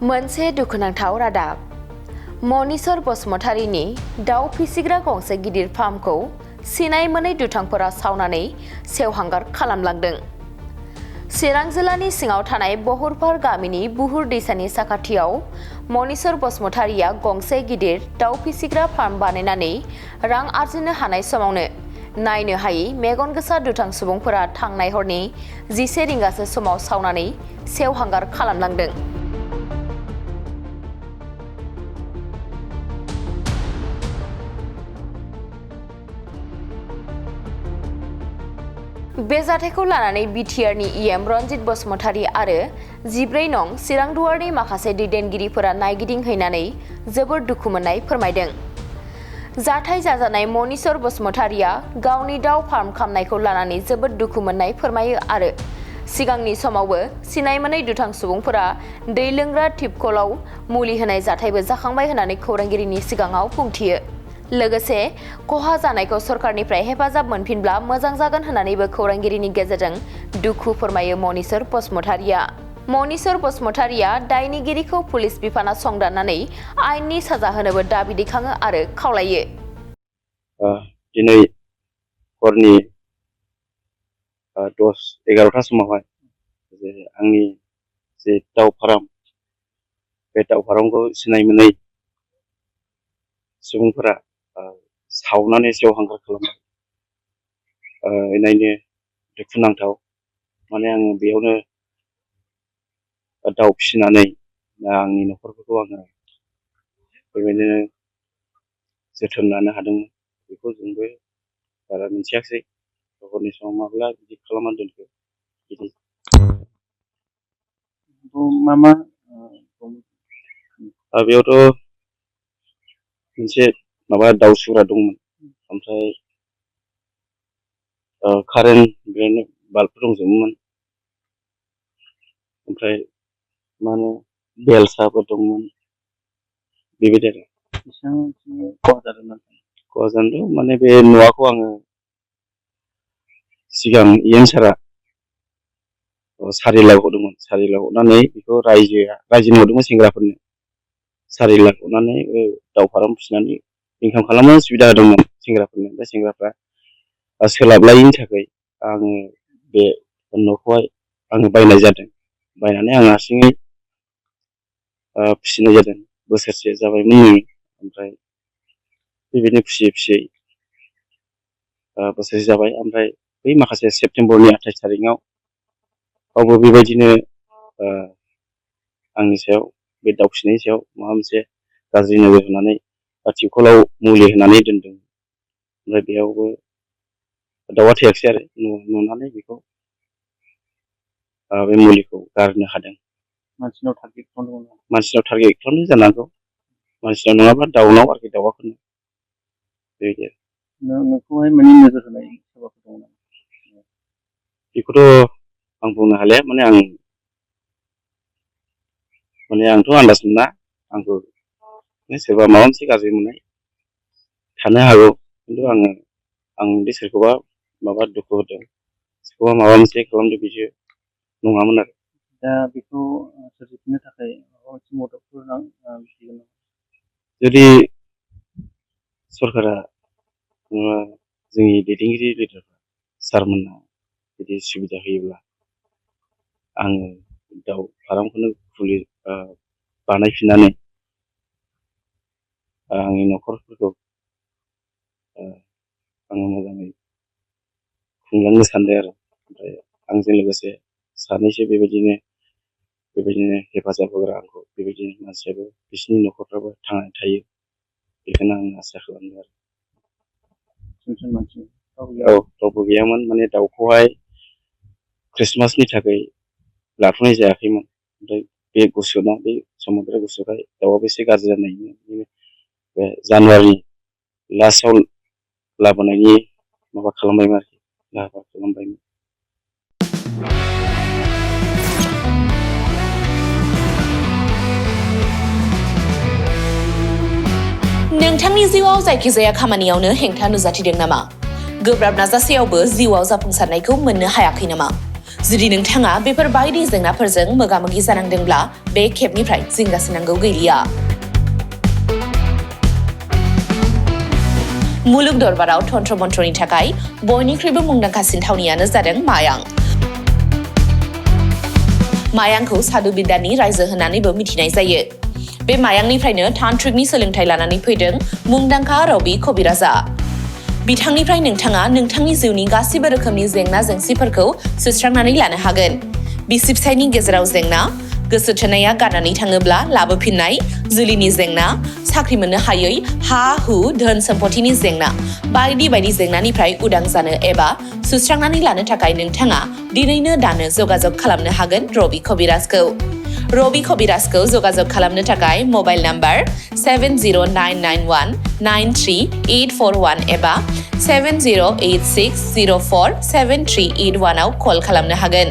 मोनसे दुखुनांथाव रादाब मनीश्वर बसुमतारीनि दाउ फिसिग्रा गंसे गिदिर फार्मखौ सिनाय मोनै दुथांफोरा सावनानै सेवहांगार खालामलांदों। चिरां जिल्लानि सिङाव थानाय बहुरपार गामिनि बुहुर दैसानि साखाथियाव मनीश्वर बसुमतारीया गंसे गिदिर दाउ फिसिग्रा फार्म बानायनानै रां आरजिनो हानाय समावनो नायनो हायै मेगन गोसा दुथां सुबुंफोरा थांनाय हरनि 11 रिंगासो समाव सावनानै सेवहांगार खालामलांदों। बे जाथायखौ लानानै बिटिआरनि इएम रनजित बसुमतारी आरो 14 नं चिरां दुवारनि माखासे दैदेनगिरिफोरा नायगिदिंहैनानै जोबोद दुखु मोननाय फोरमायदों। जाथाय जाजानाय मनीश्वर बसुमतारीया गावनि दाउ फार्म खालामनायखौ लानानै जोबोद दुखु मोननाय फोरमायो आरो सिगांनि समावबो सिनाय मोनै दुथां सुबुंफोरा दै लोंग्रा टिपकलाव मुलि होनाय जाथायबो जाखांबाय होननानै खौरांगिरिनि सिगाङाव बुंथियो। लोगोसे खहा जानायखौ सरकारनिफ्राय हेफाजाब मोनफिनब्ला मोजां जागोन होननानैबो खौरांगिरिनि गेजेरजों दुखु फोरमायो मनीश्वर बसुमतारीया। मनीश्वर बसुमतारीया दायनिगिरिखौ पुलिस बिफाना संदाननानै आयेननि साजा होनोबो दाबि दैखाङो आरो खावलायो। दिनै हरनि 10-11टा समावहाय आंनि जे दाउ फार्म बे दाउ फार्मखौ सिनाय मोनै सुबुंफोरा सावनानै सेवहांगार खालामबाय। नायनो दुखुनांथाव, माने आङो बेयावनो दाउ फिसिनानै आंनि न'खरफोरखौ आङो बेबायदिनो जोथोन लानो हादोंमोन। बेखौ जोंबो बारा मिथियाखिसै हरनि समाव माब्ला बिदि खालामनानै दोनखो। बिदि बेयावथ' मोनसे माबा दाउ सुग्रा दंमोन, ओमफ्राय कारेन्ट बिदिनो बाल्बफोर दंजोबोमोन, ओमफ्राय मा होनो बेलसाफोर दंमोन। बेबायदि आरो खहा जादों माने बे न'खौ आङो सिगां इएम सारा 4 लाख हरदोंमोन। 4 लाख हरनानै बेखौ रायजोनो हरदोंमोन सेंग्राफोरनो। 4 लाख हरनानै दाउ फार्म फिसिनानै इनकाम खालामनो सुबिदा होदोंमोन सेंग्राफोरनो। बे सेंग्राफ्रा सोलाबलायैनि थाखाय आङो बे न'खौहाय आङो बायनाय जादों। बायनानै आं हारसिङै फिसिनाय जादों। बोसोरसे जाबायमोन। ओमफ्राय बेबायदिनो फिसियै बोसोरसे जाबाय। ओमफ्राय बै माखासे सेप्तेम्बरनि 28 तारिखआव गावबो बेबायदिनो आंनि सायाव बे दाउ फिसिनायनि सायाव माबा मोनसे गाज्रि नोजोर होनानै टिपकलाव मुलि होनानै दोनदों। ओमफ्राय बेयावबो दाउआ थैयाखिसै आरो नुनानै बेखौ बे मुलिखौ गारनो हादों। मानसिनाव टारगेट खालामदों जानो हागौ। मानसिनाव नङाब्ला दाउनाव आरोखि दाउआफोरनो बेबायदि आरो। नोंखौहाय माने नोजोर होनाय सोरबाफोर दङ नामा? बेखौथ' आं बुंनो हालिया। आंथ' आन्दाज मोना। आंखौ सोरबा माबा मोनसे गाज्रि मोननाय थानो हागौ, खिन्थु आं बे सोरखौबा माबा दुखु होदों, सोरखौबा माबा मोनसे खालामदों बिदि नङामोन आरो। दा बेखौ सोरजिफिननो थाखाय माबा मोनसे मददफोर बिगोन नामा? जुदि सरकारा जोंनि दैदेनगिरि लिडारफ्रा सारमोनहा जुदि सुबिदा होयोब्ला आङो दाउ फार्मखौनो बानायफिननानै आंनि न'खरफोरखौ आङो मोजाङै खुंलांनो सानदों आरो। ओमफ्राय आंजों लोगोसे सानैसो बेबायदिनो हेफाजाब होग्रा आंखौ बेबायदिनो मानसियाबो बिसोरनि न'खरफ्राबो थांनानै थायो, बेखौनो आं आसा खालामदों आरो। रावबो गैयामोन। माने दाउखौहाय ख्रिस्टमासनि थाखाय लाथ'नाय जायाखैमोन। ओमफ्राय बे गुसुना, बे समुद्र गुसुखाय दाउआबो एसे गाज्रि जानायनि बे जानुवारि लास्टआव लाबोनायनि माबा खालामबायमोन आरोखि, लाहार फाहार खालामबायमोन। नोंथांनि जिउआव जायखिजाया खामानियावनो हेंथा नुजाथिदों नामा? गोब्राब नाजासेयावबो जिउआव जाफुंसारनायखौ मोननो हायाखै नामा? जुदि नोंथाङा बेफोर बायदि जेंनाफोरजों मोगा-मोगि जानांदोंब्ला बे खेबनिफ्राय जिंगासिनांगौ गैलिया। मुलुग दरबाराव तन्त्र मन्त्रनि थाखाय बयनिख्रुइबो मुंदांखासिन थावनियानो जादों मायां। मायांखौ साधु बिद्यानि रायजो होननानैबो मिथिनाय जायो। बे मायांनिफ्रायनो तान्त्रिकनि सोलोंथाइ लानानै फैदों मुंदांखा रबि कबिराजा। बिथांनिफ्राय नोंथाङा नोंथांनि जिउनि गासिबो रोखोमनि जेंना जेंसिफोरखौ सुस्रांनानै लानो हागोन। बिसि फिसायनि गेजेराव जेंना, गोसो थोनाया गारनानै थाङोब्ला लाबोफिननाय, जुलिनि जेंना, साख्रि मोननो हायै, हा-हु, धोन सम्पथिनि जेंना, बायदि बायदि जेंनानिफ्राय उदां जानो एबा सुस्रांनानै लानो थाखाय नोंथाङा दिनैनो दानो जगाजग खालामनो हागोन रबि कबिराजखौ। रबि कबिराजखौ जगाजग खालामनो थाखाय मबाइल नाम्बार 7099193841 एबा 7086047381 आव कल खालामनो हागोन।